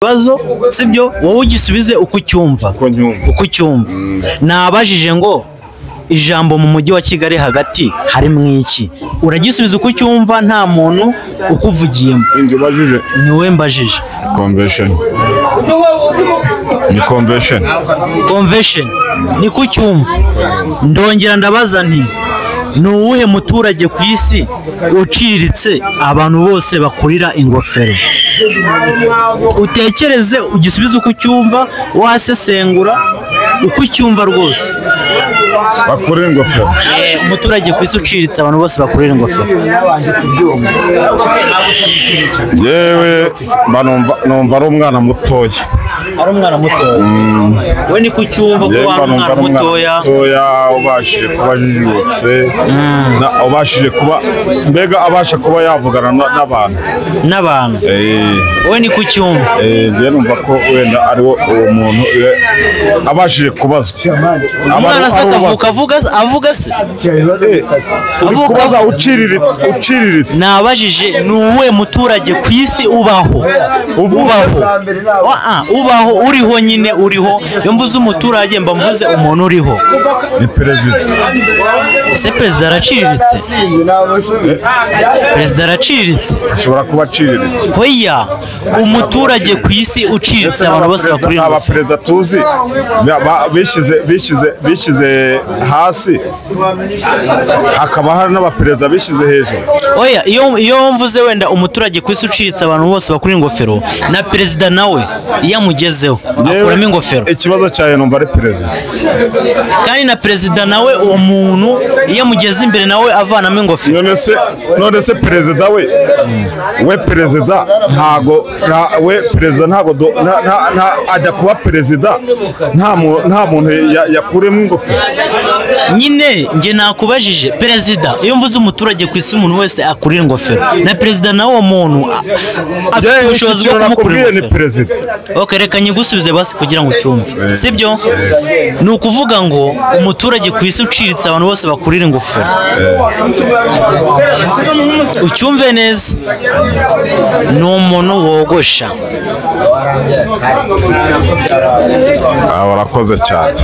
Ikibazo sibyo, wowe ugisubize uko ucyumva. Uko ucyumva. Nabajije ngo ijambo mu mujyi wa Kigali hagati harimo iki? Uragisubiza uko ucyumva nta muntu ukuvugiyemo. Ni wowe mbajije. Convention. Ni convention. Convention. Ni ko ucyumva. Ndongera ndabaza nti ni uwuhe muturage ku isi uciriritse abantu bose bakurira ingofero? Utekereze ugisubize uko ucyumva, wasesengura uko ucyumva rwose. Bakurira ingofero. Umuturage ku isi uciriritse abantu bose bakurira ingofero. Yewe numva ari umwana mutoya. Ari umwana mutoya. We ni kucyumva ko ari umwana mutoya. Mutoya ubashije kuba ajijutse, ubashije kuba mbega abasha kuba yavugana n'abantu. N'abantu. We ni kucyumva. Njye numva ko wenda ari uwo muntu abashije kubazwa. Umwana se akavuka avuga se? Uri kubaza uciriritse. Nabajije ni uwuhe muturage ku isi ubaho? Ubaho. Ubaho uriho nyine uriho. Iyo mvuze umuturage mba mvuze umuntu uriho. Ni perezida. Ese perezida araciriritse? Perezida araciriritse? Ashobora kuba aciriritse. Hoya, umuturage ku isi uciriritse abantu bose bakurira. Aba perezida tuzi bishyize hasi, hakaba hari n'abaperezida bishyize hejuru. Oya, iyo mvuze wenda umuturage ku isi uciriritse abantu bose bakurira ingofero, na perezida nawe iyo amugezeho akuramo ingofero. Ikibazo cyawe numva ari perezida. Kandi na perezida nawe uwo muntu iyo amugeze imbere nawe avanamo ingofero. None se perezida we perezida ntago we perezida ntago ajya kuba perezida nta muntu yakuremo ingofero. Nyine nge nakubajije perezida, iyo mvuze umuturage ku isi umuntu wese akurira ingofero, na perezida nawe uwo muntu afite ubushobozi bwo kumukurira ingofero. Okay, reka nyigusubize basi kugira ngo ucyumve. Sibyo? Ni ukuvuga ngo umuturage ku isi uciriritse abantu bose bakurira ingofero. Ucyumve neza. Ni umuntu wogosha. Warakoze cyane.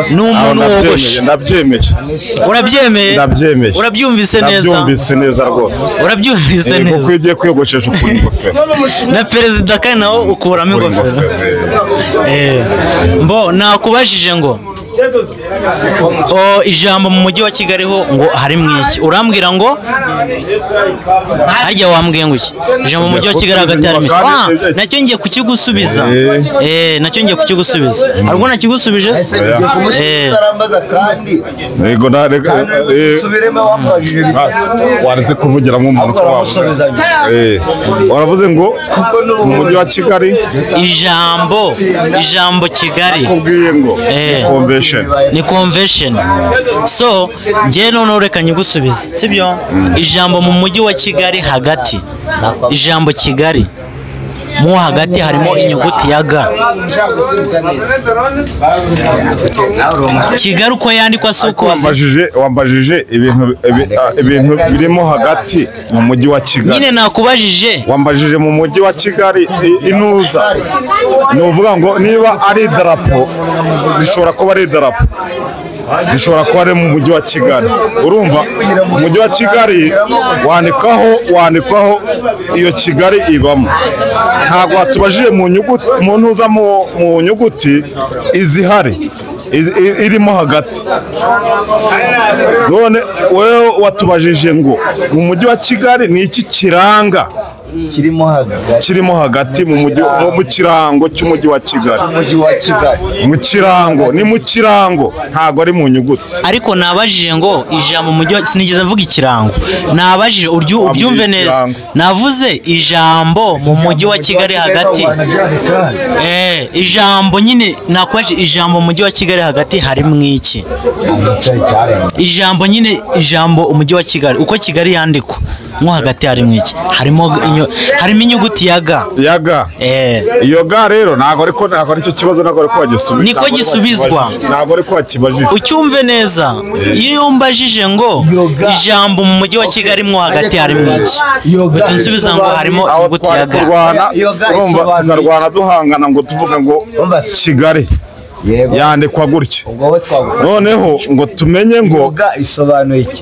Ni umuntu wogosha. Ndabyemeye. Urabyemeye? Ndabyemeye. Urabyumvise neza? Ndabyumvise neza rwose. Urabyumvise neza. Kuko ugiye kwiyogoshesha ukura ingofero. Na perezida kandi nawe ukuramo ingofero. Mbo nakubajije ngo ijambo mu mujyi wa Kigali ho ngo harimo iki? Urambwira ngo harya wambwiye ngo iki? Ijambo mu mujyi wa Kigali hagati harimo iki? Nacyo ngiye kukigusubiza. Nacyo ngiye kukigusubiza. Ariko nakigusubije se? Yego waretse kuvugiramo umuntu ko wavuga. Waravuze ngo mu mujyi wa Kigali ijambo Kigali. Nakubwiye ngo convention. Ni convention. So ngiye none reka nyigusubize, sibyo? Ijambo mu mujyi wa Kigali hagati. Ijambo Kigali mu hagati harimo inyuguti ya G. Kigali uko yandikwa suko. Wambajije ibintu birimo hagati mu mujyi wa Kigali. Nyine nakubajije. Wambajije mu mujyi wa Kigali inuza. Ni uvuga ngo niba ari idarapo rishobora kuba ari idarapo. Rishobora kuba ari mu mujyi wa Kigali. Urumva umujyi wa Kigali wandikaho iyo Kigali ibamo. Ntabwo watubajije mu nyuguti mu ntuza mu nyuguti izihari irimo hagati. None wewe watubajije ngo mu mujyi wa Kigali ni iki kiranga kirimo hagati mu mujyi mu kirango cy'umujyi wa Kigali. Mu kirango ni mu kirango ntago ari mu nyuguti. Ariko nabajije ngo ijambo mu mujyi sinigeze mvuga ikirango. Nabajije ubyumve neza. Navuze ijambo mu mujyi wa Kigali hagati. Ijambo nyine nakubajije ijambo mu mujyi wa Kigali hagati harimo iki? Ijambo nyine ijambo umujyi wa Kigali uko Kigali yandikwa mo hagati harimo iki? Harimo Harimo inyuguti ya G. Ya G. Iyo G rero ntago ariko ntago aricyo kibazo, ntago ariko wagisubizwa. Niko gisubizwa. Ntago ariko wakibajije. Ucyumve neza. Iyo umbajije ngo ijambo mu mujyi wa Kigali mwo hagati harimo iki? Utunsubiza ngo harimo inyuguti ya G. Urumva tukarwana duhangana ngo tuvuga ngo Kigali yandikwa gutya. Noneho ngo tumenye ngo isobanuye iki?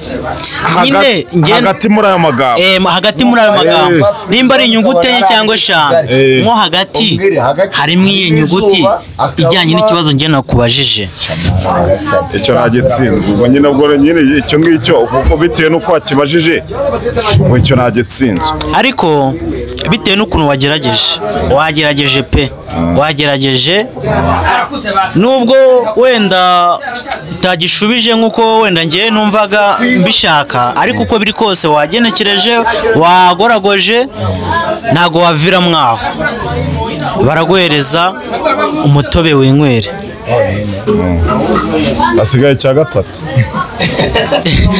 Hagati muri ayo magambo. Hagati muri ayo magambo. Nimba ari inyuguti enye cyangwa eshanu, mwo hagati harimo iyi nyuguti ijyanye n'ikibazo njye nakubajije. Icyo nagitsinzwe. Ubwo nyine ubwo nyine icyo ngicyo kuko bitewe n'uko wakibajije ngo icyo nagitsinzwe. Ariko bitewe n'ukuntu wagerageje, wagerageje pe, wagerageje nubwo wenda utagishubije nkuko wenda ngiye numvaga mbishaka, ariko uko biri kose wagenekereje, wagoragoje, ntago wavira mwaho. Baraguhereza umutobe winywere. Hasigaye icya gatatu.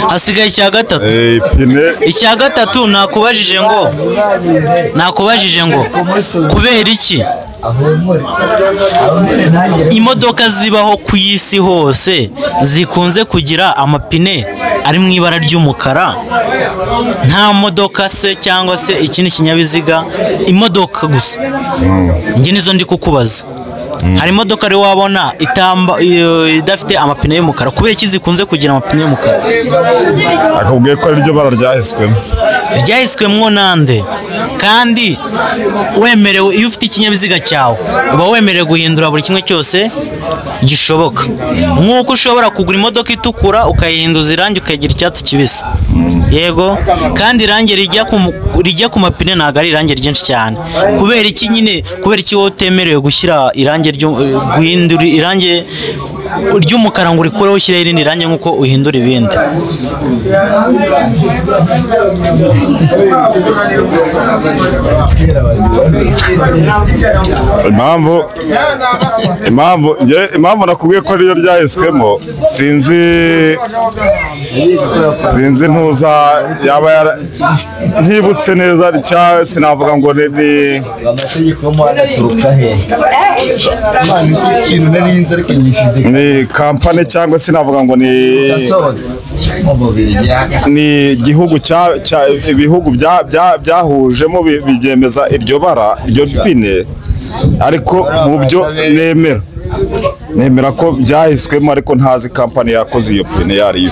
Hasigaye icya gatatu. Icya gatatu nakubajije ngo kubera iki imodoka zibaho ku isi hose zikunze kugira amapine ari mu ibara ry'umukara, nta modoka se cyangwa se ikindi kinyabiziga, imodoka gusa. Njye nizo ndi kukubaza. Hari imodoka ari wabona itamba idafite amapine y'umukara, kubera iki zikunze kugira amapine y'umukara? Akubwiye ko ari ryo bara ryahiswemo. Ryahiswemwo nande? Kandi wemerewe, iyo ufite ikinyabiziga cyawe uba wemerewe guhindura buri kimwe cyose gishoboka. Nk'uko ushobora kugura imodoka itukura ukayihinduza irangi ukayigira icyatsi kibisi. Yego, kandi irangi rijya ku mapine ntabwo ari irangi ryinshi cyane. Kubera iki nyine, kubera iki wowe utemerewe gushyira irangi guhindura irangi ry'umukara ngo urikureho ushyire irindi rangi nk'uko uhindura ibindi? Impamvu nakubwiye ko ariyo ryahiswemo, sinzi ntuza yaba ntibutse neza, sinavuga ngo ni amategeko y'umuhanda aturuka he? Ni kampani cyangwa sinavuga ngo ni igihugu ibihugu byahujemo bibyemeza iryo bara iryo pine, ariko mu byo nemera ko byahiswemo, ariko ntazi kampani yakoze iyo pine yariyo.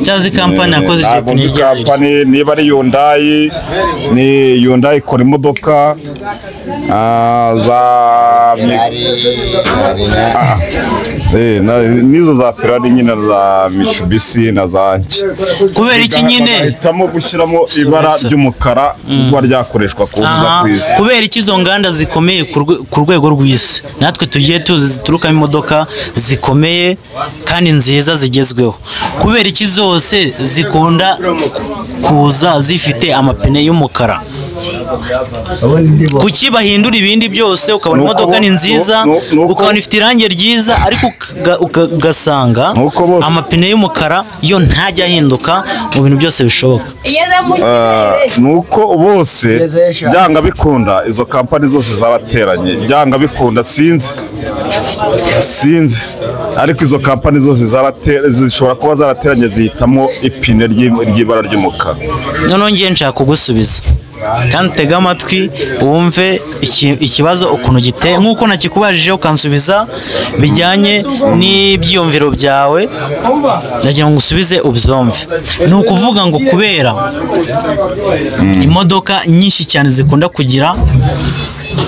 Ntazi kampani yakoze iyo pine. Kampani niba ari Hyundai, ni Hyundai ikora imodoka za nizo za Ferrari nyine za Mitsubishi na za nki. Kubera iki nyine bahitamo gushyiramo ibara ry'umukara kuba ryakoreshwa ku kwisi? Kubera iki izo nganda zikomeye ku rwego rw'isi natwe tugiye tuzi ziturukamo imodoka zikomeye kandi nziza zigezweho, kubera iki zose zikunda kuza zifite amapine y'umukara? Kuki bahindura ibindi byose ukabona imodoka ni nziza, ukabona ifite irangi ryiza, ariko ugasanga amapine y'umukara yo ntajya ahinduka mu bintu byose bishoboka? Nuko bose byanga bikunda izo kampani zose zarateranye, byanga bikunda, sinzi ariko izo kampani zose zishobora kuba zarateranye zihitamo ipine ry'ibara ry'umukara. Noneho ngiye nshaka kugusubiza kandi utege amatwi wumve ikibazo ukuntu giteye, nk'uko nakikubajije ukansubiza bijyanye n'ibyiyumviro byawe, ndagira ngo usubize ubyumve. Ni ukuvuga ngo kubera imodoka nyinshi cyane zikunda kugira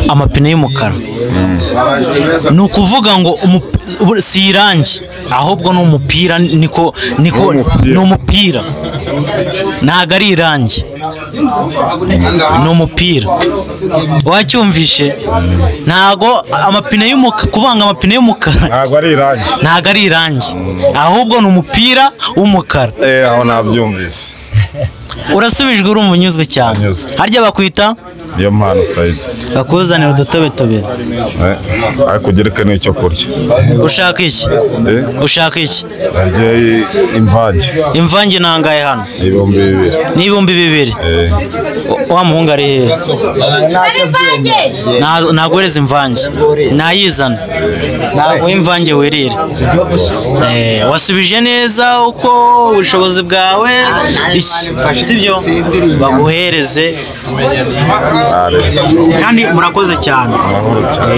amapine y'umukara, ni ukuvuga ngo si irangi ahubwo ni umupira, niko ni umupira, ntago ari irangi, ni umupira. Wacyumvishe? Ntago amapine y'umukara, kuvanga amapine y'umukara ntago ari irangi, ntago ari irangi ahubwo ni umupira w'umukara. Aho nabyumvise. Urasubijwe, uri umunyuzwe cyane. Harya bakwita? Niyo mpano Saidi. Bakuzanira udutobe tubiri. Ariko ugereke n'icyo kurya. Ushaka iki? Ushaka iki? Narya imvange. Imvange nangaye hano? 2000. Ni 2000. Wa muhungu ari hehe? Nagoreza imvange. Nayizana. Naguha imvange wirire. Wasubije neza uko ubushobozi bwawe, sibyo? Baguhereze. Kandi murakoze cyane. Amahoro cyane.